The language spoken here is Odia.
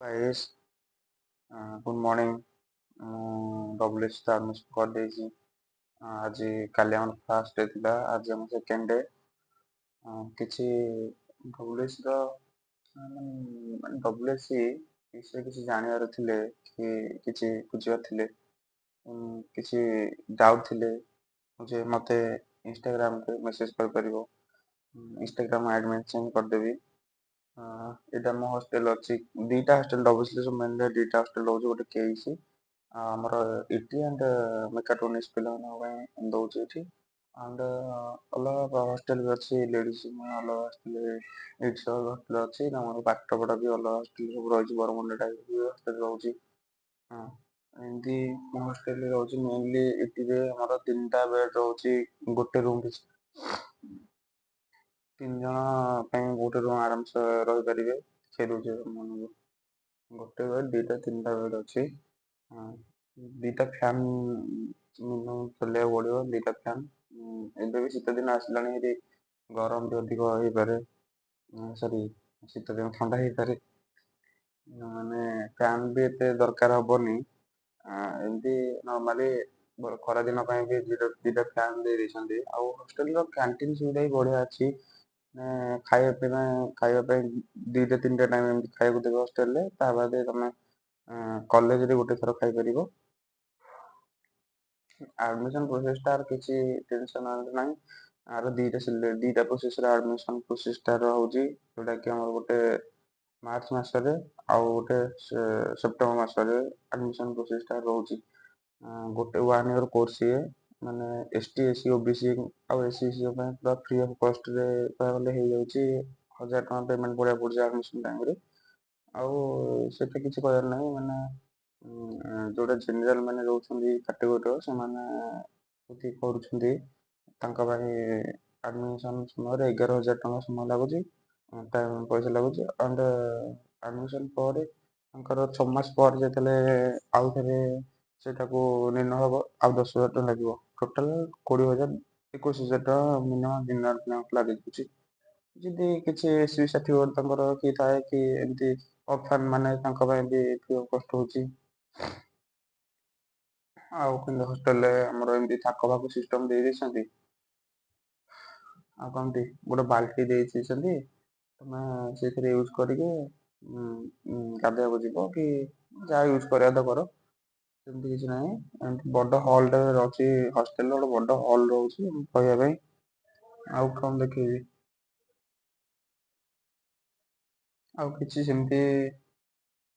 Guys, good morning. ମୁଁ WSC ତ ଆଡ଼ମିସନ୍ କରିଦେଇଛି। ଆଜି କାଲି ଆମର ଫାର୍ଷ୍ଟ ଡେ ଥିଲା, ଆଜି ଆମର ସେକେଣ୍ଡ ଡେ। କିଛି WSCର, ମାନେ WSC ବିଷୟରେ କିଛି ଜାଣିବାର ଥିଲେ କି କିଛି ବୁଝିବାର ଥିଲେ, କିଛି ଡାଉଟ୍ ଥିଲେ ଯେ ମୋତେ ଇନଷ୍ଟାଗ୍ରାମରେ ମେସେଜ୍ କରିପାରିବ। ଇନଷ୍ଟାଗ୍ରାମ ଆଇଡ଼ି ମେନସନ୍ କରିଦେବି। ଏଇଟା ମୋ ହଷ୍ଟେଲ ଅଛି, ଦୁଇଟା ହଷ୍ଟେଲ। WSC ମେନରେ ଦୁଇଟା ହଷ୍ଟେଲ ରହୁଛି, ଗୋଟେ କେଇସି ଆଉ ଆମର ଇଟି ଆଣ୍ଡ ମେକାଟ୍ରୋନିକ୍ସ ପିଲାମାନଙ୍କ ପାଇଁ ଦେଉଛି ଏଠି, ଆଣ୍ଡ ଅଲଗା ହଷ୍ଟେଲ ବି ଅଛି। ଲେଡ଼ିଜ୍ ଅଲଗା ହଷ୍ଟେଲ, ଏଇଠି ଅଲଗା ହଷ୍ଟେଲ ଅଛି। ଆମର ପାଠପଢ଼ା ବି ଅଲଗା ହଷ୍ଟେଲ ସବୁ ରହିଛି। ବରମୁଣ୍ଡା ଟାଇପ୍ ବି ହଷ୍ଟେଲ ରହୁଛି। ହଁ, ଏମିତି ମୋ ହଷ୍ଟେଲରେ ରହୁଛି। ମେନଲି ଇଟିରେ ଆମର 3ଟା ବେଡ଼ ରହୁଛି ଗୋଟେ ରୁମ୍ ପିଛା। 3 ଜଣ ପାଇଁ ଗୋଟେ ରୁମ୍ ଆରାମସେ ରହିପାରିବେ। ଦେଖେଇ ଦେଉଛି ଆପଣମାନଙ୍କୁ, ଗୋଟେ ବେଡ଼, 2ଟା, 3ଟା ବେଡ଼ ଅଛି। 2ଟା ଫ୍ୟାନ୍ ମିନିମମ୍ ଚଲେଇବାକୁ ପଡ଼ିବ, 2ଟା ଫ୍ୟାନ୍। ଏବେ ବି ଶୀତ ଦିନ ଆସିଲାଣି, ଏଠି ଗରମ ବି ଅଧିକ ହେଇପାରେ, ସରି, ଶୀତ ଦିନ ଥଣ୍ଡା ହେଇପାରେ, ମାନେ ଫ୍ୟାନ୍ ବି ଏତେ ଦରକାର ହବନି। ଏମିତି ନର୍ମାଲି ଖରାଦିନ ପାଇଁ ବି 2ଟା ଫ୍ୟାନ୍ ଦେଇ ଦେଇଛନ୍ତି। ଆଉ ହଷ୍ଟେଲର କ୍ୟାଣ୍ଟିନ୍ ସୁବିଧା ବି ବଢ଼ିଆ ଅଛି। ମାନେ ଖାଇବା ପିଇବା, ଖାଇବା ପାଇଁ 2ଟା 3ଟା ଟାଇମ୍ ଏମିତି ଖାଇବାକୁ ଦେବେ ହଷ୍ଟେଲରେ। ତା ବାଦେ ତମେ କଲେଜରେ ଗୋଟେ ଥର ଖାଇପାରିବ। ଆଡ଼ମିସନ୍ ପ୍ରୋସେସଟା କିଛି ଟେନସନ୍ ନାହିଁ। ଆର 2ଟା ପ୍ରୋସେସରେ ଆଡ଼ମିସନ୍ ପ୍ରୋସେସଟା ରହୁଛି, ଯେଉଁଟାକି ଆମର ଗୋଟେ ମାର୍ଚ୍ଚ ମାସରେ ଆଉ ଗୋଟେ ସେପ୍ଟେମ୍ବର ମାସରେ ଆଡ଼ମିସନ୍ ପ୍ରୋସେସଟା ରହୁଛି। ଗୋଟେ 1 ଇୟର୍ କୋର୍ସ ଇଏ, ମାନେ ST, SC, OBC ଆଉ SC ପାଇଁ ପୁରା ଫ୍ରି ଅଫ୍ କଷ୍ଟରେ କହିବାକୁ ଗଲେ ହେଇଯାଉଛି। 1000 ଟଙ୍କା ପେମେଣ୍ଟ କରିବାକୁ ପଡ଼ୁଛି ଆଡ଼ମିସନ୍ ଟାଇମ୍ରେ, ଆଉ ସେତେ କିଛି କହିବାର ନାହିଁ। ମାନେ ଯେଉଁଟା ଜେନେରାଲ ମାନେ ରହୁଛନ୍ତି କାଟେଗୋରୀର, ସେମାନେ ଯଦି କରୁଛନ୍ତି, ତାଙ୍କ ପାଇଁ ଆଡ଼ମିସନ୍ ସମୟରେ 11,000 ଟଙ୍କା ସମୟ ଲାଗୁଛି, ପଇସା ଲାଗୁଛି। ଆଣ୍ଡ ଆଡ଼ମିସନ୍ ପରେ ତାଙ୍କର 6 ମାସ ପରେ ଯେତେବେଳେ ଆଉ ଥରେ ସେଇଟାକୁ ନିର୍ଣ୍ଣୟ ହେବ, ଆଉ 10,000 ଟଙ୍କା ଲାଗିବ। ଟୋଟାଲ 20,000, 21,000 ଟଙ୍କା ମିନିମମ୍ ଜେନେରାଲ ପିଲାଙ୍କୁ ଲାଗିଯାଉଛି। ଯଦି କିଛି SC certificate ତାଙ୍କର କି ଥାଏ କି ଏମିତି ଅଫର୍, ମାନେ ତାଙ୍କ ପାଇଁ ବି ଫ୍ରି ଅଫ୍ କଷ୍ଟ ହେଉଛି। ଆଉ କିନ୍ତୁ ହଷ୍ଟେଲରେ ଆମର ଏମିତି ଥାକ ଫାକ ସିଷ୍ଟମ୍ ଦେଇ ଦେଇଛନ୍ତି। ଆଉ କଣଟି, ଗୋଟେ ବାଲ୍ଟି ଦେଇ ଦେଇଛନ୍ତି, ତମେ ସେଇଥିରେ ୟୁଜ୍ କରିକି ଗାଧୋଇବାକୁ ଯିବ କି ଯାହା ୟୁଜ୍ କରିବା କଥା କର, ସେମିତି କିଛି ନାହିଁ। ଏମିତି ବଡ଼ ହଲ୍ଟେ ଅଛି, ହଷ୍ଟେଲର ଗୋଟେ ବଡ଼ ହଲ୍ ରହୁଛି ରହିବା ପାଇଁ। ଆଉ କ'ଣ ଦେଖେଇବି? ଆଉ କିଛି ସେମିତି